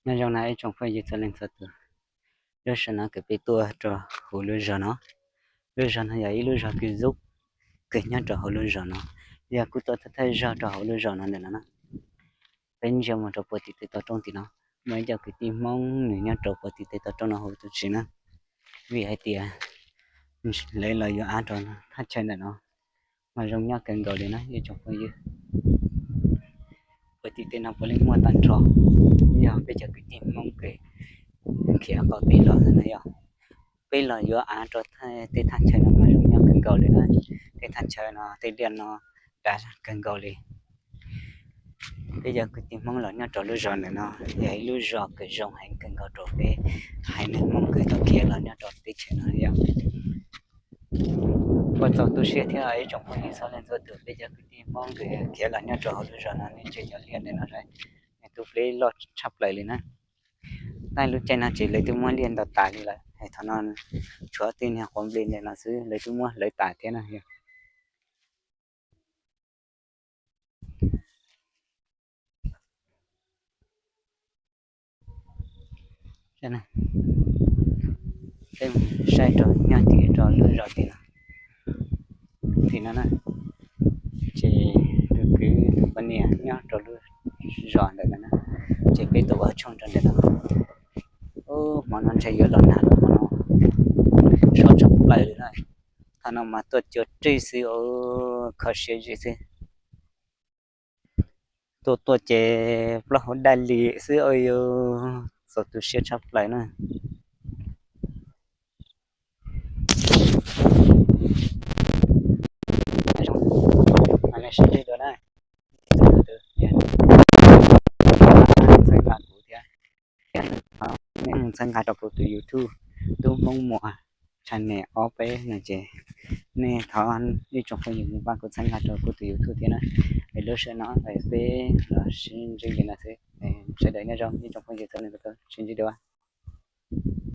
Nyob zoo na ib tsoom phooj ywg txhua leej txhua tus, lub sij hawm no kuv peb tuaj rau hauv lub zos no. Lub zos no yog ib lub zos kws zoo kawg nyob rau hauv lub zos no. Yog kuv tuaj thawj thawj zaug rau hauv lub zos no ntawm no na. Peb ntsia mus rau puag tim tej toj roob tim no, muaj ib co kwv tij Hmoob nws nyob rau puag tim tej toj roob no huv tus tsev na. Vim hais tias lawv los yuav av rau thaj chaw ntawm no mas zoo nyob kawg nkaus li na ib tsoom phooj ywg. Puag tim tej no puav leej muaj tag nrho, yog peb cov kwv tij Hmoob kws khiav qhov peb los no yog. Peb los yuav av rau tej thaj chaw no mas zoo nyob kawg nkaus li na. Tej thaj chaw no tej liaj no dav kawg nkaus li. Peb cov kwv tij Hmoob los nyob rau lub zos ntawm no yog ib lub zos kws zoo heev kawg nkaus rau peb haiv neeg Hmoob kws tau khiav los nyob rau teb chaws no yog. Ua txaus tu siab thiab ib tsoom phooj ywg txhua leej txhua tus, peb cov kwv tij Hmoob kws khiav los nyob rau hauv lub zos no nej ntsia cov liaj ntawm no, nws tus pleb loj tshaj plaws li na. Thaum lub caij no ces lawv twb muab liaj ntaus tas li lawm, thaum no tshuav tej niag quav nplig ntawm no xwb lawv twb muab hlawv tas thiab na yog. Peb mus saib rau nyob tim rau lub zos tim no, tim no na, ces tus kwv tus poj niam nyob rau lub zos ntawm no na, ces peb tuaj ua tshooj rau ntawm no. Ub, hmo no ntshe yuav los nag lawm, hmo no sov tshaj plaws li na. Thaum no mas tuaj cua rwj xwb, kho siab zim xwb. Tuaj tuaj ces plaub hau daj li xwb, yus txaus tu siab tshaj plaws na. Sib ntsib dua na, txhawb nqa kuv thiab, nej mus txhawb nqa rau kuv tus YouTube, Tub Hmoob Muas channel ob peb no ces nej thov ib tsoom phooj ywg mus pab kuv txhawb nqa rau kuv tus YouTube thiab na. Es lub sij hawm no peb los sib ntsib li no xwb, sawv daws nyob zoo ib tsoom phooj ywg txhua leej txhua tus, sib ntsib dua.